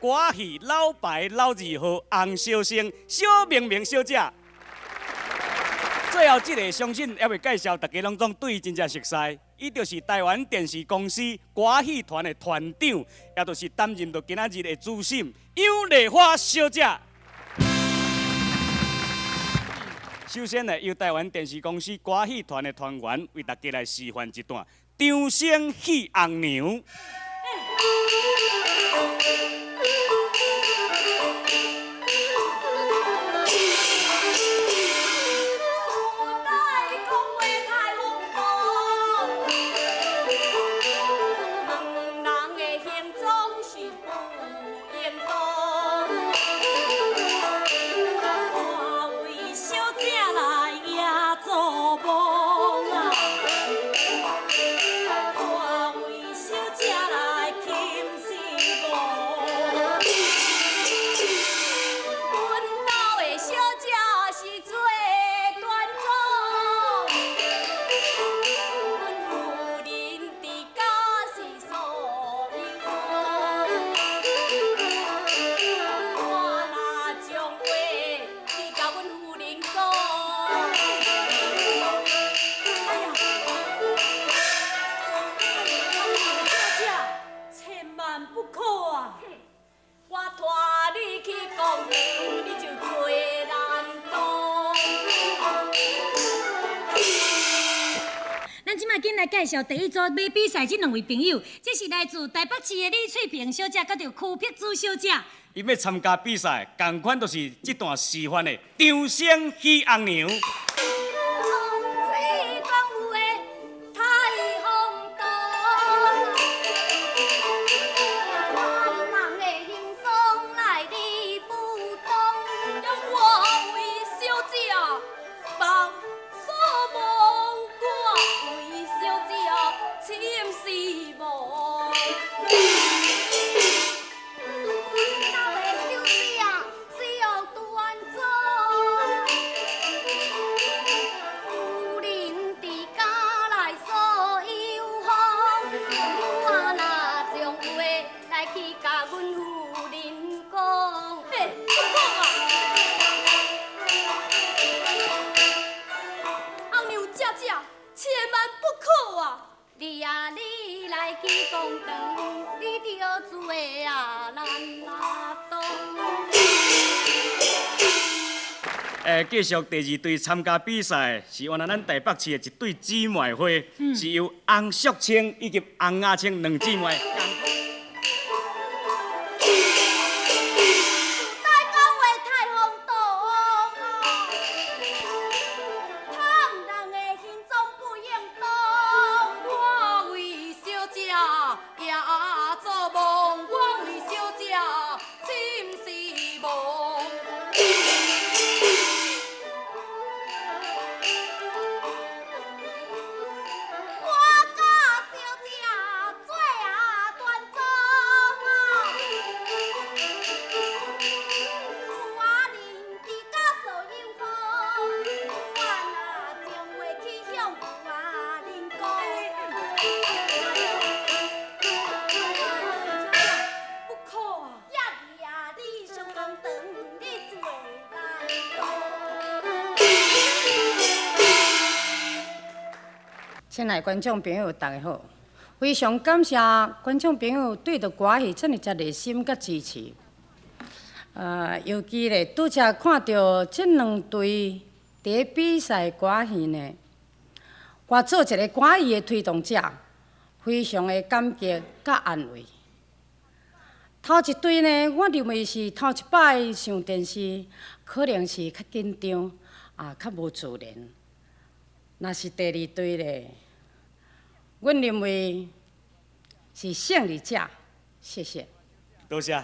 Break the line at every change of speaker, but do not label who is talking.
歌戲老牌老字號洪小生小明明小姐。最後這个相信猶未介紹，大家攏總對伊真正熟似。伊就是台灣電視公司歌戲團的團長，也就是擔任著今仔日的主審楊麗花小姐。首先呢，由台灣電視公司歌戲團的團員為大家來示範一段張生戲紅娘。
咱這擺緊來介紹第一組欲比賽這兩位朋友，這是來自台北市的李翠萍小姐，佮著柯碧珠小姐。
伊欲參加比賽，仝款就是這段示範的張生戲紅娘。繼續第二隊參加比賽，是原來咱台北市的一對姊妹花，是由洪淑清以及洪雅清兩姊妹。
親愛觀眾朋友，大家好！非常感謝觀眾朋友對著歌戲這爾濟熱心佮支持。尤其咧，拄才看著這兩隊佇比賽歌戲呢，我做一个歌戲的推動者，非常的感激佮安慰。頭一隊呢，我認為是頭一擺上電視，可能是較緊張，啊，較無自然。若是第二隊咧，阮認為是勝利者。謝謝。
多謝。